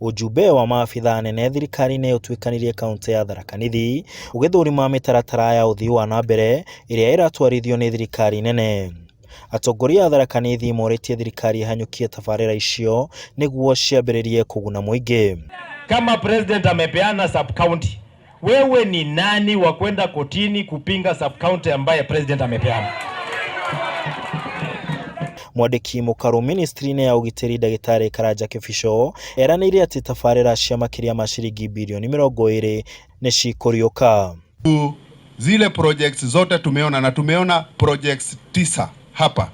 Ujumbe wa maabithaa anene thirikari-inĩ ũtuĩkanĩirie kaũntĩ ya Tharaka Nithi ũgĩthũrima mĩtaratara ya ũthii wa na mbere ĩrĩa ĩratwarithio nĩ thirikari nene. Atongoria a Tharaka Nithi morĩtie thirikari ĩhanyũkie tabarĩra icio nĩguo ciambĩrĩrie kũguna mũingĩ. Kama president amepeana sub county, wewe ni nani wa kwenda kotini kupinga sub county ambaye president amepeana? Mwandĩki mũkaru ministry-inĩ ya ũgitĩri ndagĩtarĩ Karanja Kĩbico eranĩire atĩ tabarĩra cia makĩria ma ciringi birioni 20 nĩ cikũriũka. Zile projects zote tumeona na tumeona projects tisa hapa.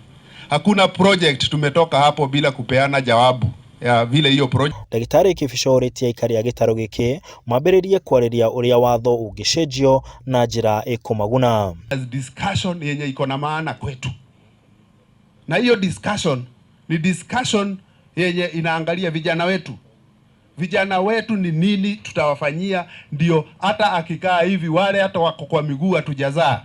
Hakuna project tumetoka hapo bila kupeana jawabu ya vile hiyo project. Ndagĩtarĩ Kĩbico orĩtie aikari a gĩtarũ gĩkĩ mambĩrĩrie kwarĩria ũrĩa watho ũngĩcenjio na njĩra ĩkũmaguna. Discussion yenye iko na maana kwetu, na hiyo discussion ni discussion yenye inaangalia vijana wetu. Vijana wetu ni nini tutawafanyia, ndio hata akikaa hivi wale hata wako kwa miguu hatujazaa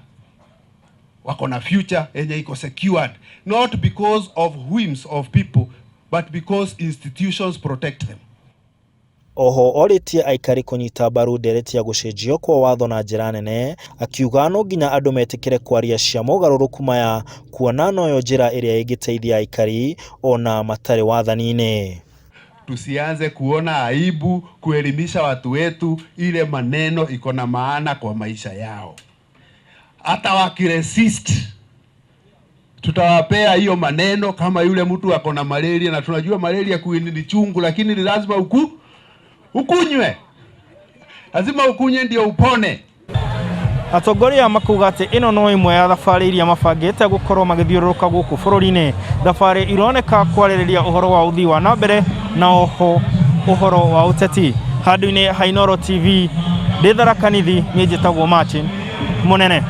wako na future yenye iko secured, not because of whims of people but because institutions protect them. Oho orĩtie aikari kũnyita mbaru ndereti ya gũcenjio kwa watho na njĩra nene, akiuga no nginya andũ metĩkĩre kwaria cia mogarũrũku maya kuona noyo njĩra ĩrĩa ĩngĩteithia aikari ona matarĩ wathani-inĩ. Tusianze kuona aibu kuelimisha watu wetu ile maneno iko na maana kwa maisha yao. Hata wakiresist tutawapea hiyo maneno kama yule mtu ako na malaria, na tunajua malaria quinine ni chungu, lakini ni lazima ukunywe, lazima ukunywe ndio upone. Atongoria makuga atĩ ĩno no ĩmwe ya thabarĩ iria mabangĩte gũkorwo magĩthiũrũrũka gũkũ bũrũri-inĩ, thabarĩ ironeka kwarĩrĩria ũhoro wa ũthii wa na mbere na oho ũhoro wa ũteti. Handũ-inĩ ha Inooro TV ndĩ Tharaka Nithi, niĩ njĩtagwo Martin Mũnene.